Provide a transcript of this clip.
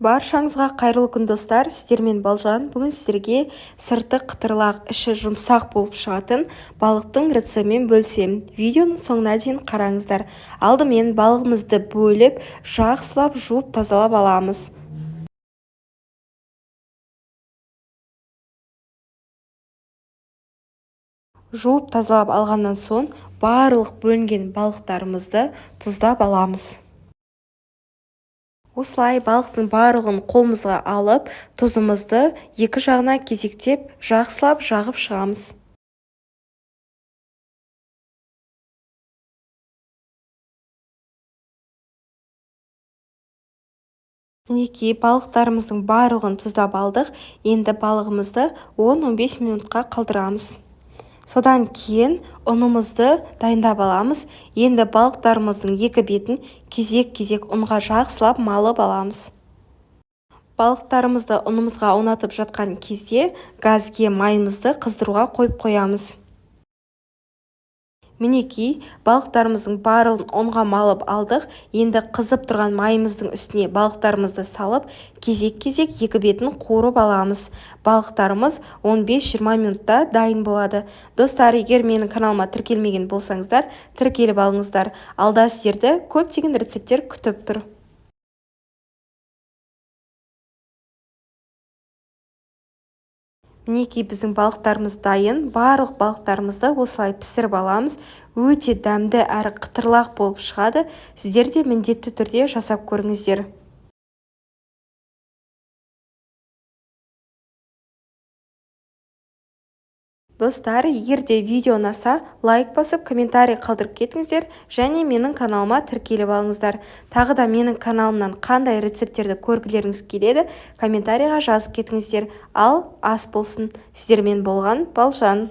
Баршаңызға қайырлы күн, достар! Сіздермен Балжан. Бүгін сіздерге сырты қытырлақ, іші жұмсақ болып шығатын балықтың рецептімен бөлісемін. Видеоның соңына дейін қараңыздар. Алдымен балығымызды бөліп, жақсылап жуып тазалап аламыз. Жуып тазалап алғаннан соң барлық бөлінген балықтарымызды тұздап аламыз. Осылай балықтың барлығын қолымызға алып, тұзымызды екі жағына кезектеп жақсылап жағып шығамыз. Мінекей, балықтарымыздың барлығын тұздап алдық. Енді балығымызды 10-15 минутқа қалдырамыз. Содан кейін ұнымызды дайындап аламыз. Енді балықтарымыздың екі бетін кезек-кезек ұнға жақсылап малып аламыз. Балықтарымызды ұнымызға аунатып жатқан кезде газге майымызды қыздыруға қойып қоямыз. Мінекей, балықтарымыздың барлығын ұнға малып алдық. Енді қызып тұрған майымыздың үстіне балықтарымызды салып, кезек-кезек екі бетін қуырып аламыз. Балықтарымыз 15-20 минутта дайын болады. Достар, егер менің каналыма тіркелмеген болсаңыздар, тіркеліп алыңыздар. Алда сіздерді көптеген рецепттер күтіп тұр. Мінекей, біздің балықтарымыз дайын. Барлық балықтарымызды осылай пісіріп аламыз. Өте дәмді әрі қытырлақ болып шығады. Сіздер де міндетті түрде жасап көріңіздер. Достар, егер де видео ұнаса, лайк басып, комментарий қалдырып кетіңіздер және менің каналыма тіркеліп алыңыздар. Тағы да менің каналымнан қандай рецепттерді көргілеріңіз келеді, комментарийға жазып кетіңіздер. Ал ас болсын. Сіздермен болған Балжан.